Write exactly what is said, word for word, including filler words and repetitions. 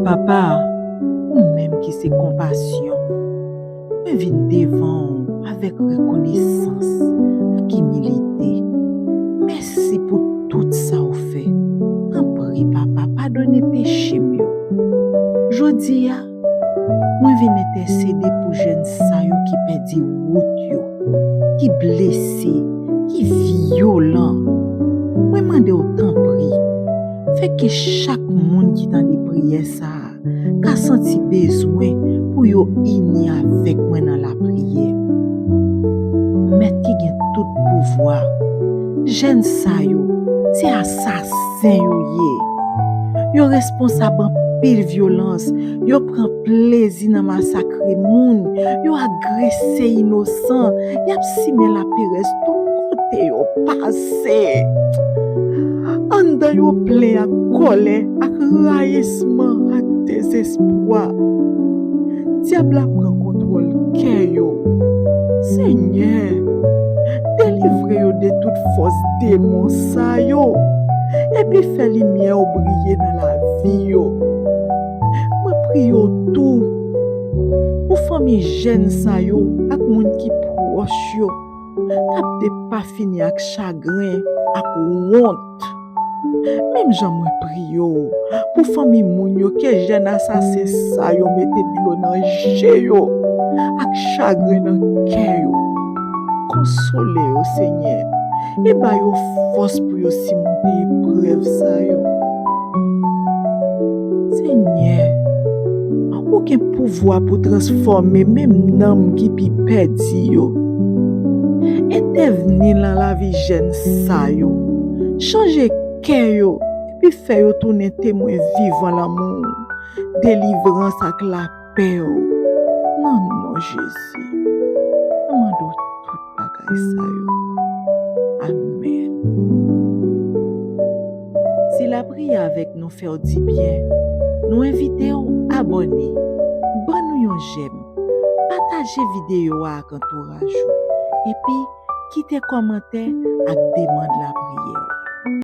Papa, ou menm ki se konpasyon, mwen vin devan w avèk rekonesans ak imilite. Mèsi pou tout sa w fè. Tanpri, Papa, padone peche m yo. Jodi a, mwen vin entèsede pou jèn sa yo ki pèdi wout yo, ki blese, ki vyolan. Mwen mande w, tanpri, fè ke chak moun ki tande priyè sa a ka santi bezwen pou yo ini avèk mwen nan lapriyè. Mèt ki gen tout pouvwa, jèn sa yo, se asasen yo ye. Yo responsab anpil vyolans, yo pran plezi nan masakre moun, yo agrese inosan, y ap simen laperèz tout kote yo pase. Anndan yo plen ak kòlè, ak rayisman, ak dezespwa. Dyab la pran kontwòl kè yo. Senyè, delivre yo de tout fòs demon sa yo, epi fè limyè w briye nan lavi yo. Mwen priye w tou pou fanmi jèn sa yo ak moun ki pwòch yo k ap depafini ak chagren, ak wont. Menm jan mwen priye w pou fanmi moun yo ke jèn asasen sa yo mete dlo nan je yo ak chagren nan kè yo. Konsole yo, Senyè, e ba yo fòs pou yo simonte eprèv sa yo. Senyè, ou gen pouvwa pou transfòme menm nanm ki pi pèdi yo. Entèvni nan lavi jèn sa yo. Chanje kè yo, epi fè yo tounen temwen vivan lanmou w, delivrans ak lapè w. Nan non Jezi, mwen mande w tout bagay sa yo. Amèn. Si lapriyè avèk nou fè w dibyen, nou envite w abòne, ban nou yon jèm, pataje videyo a ak antouraj ou, epi kite kòmantè ak demann lapriyè.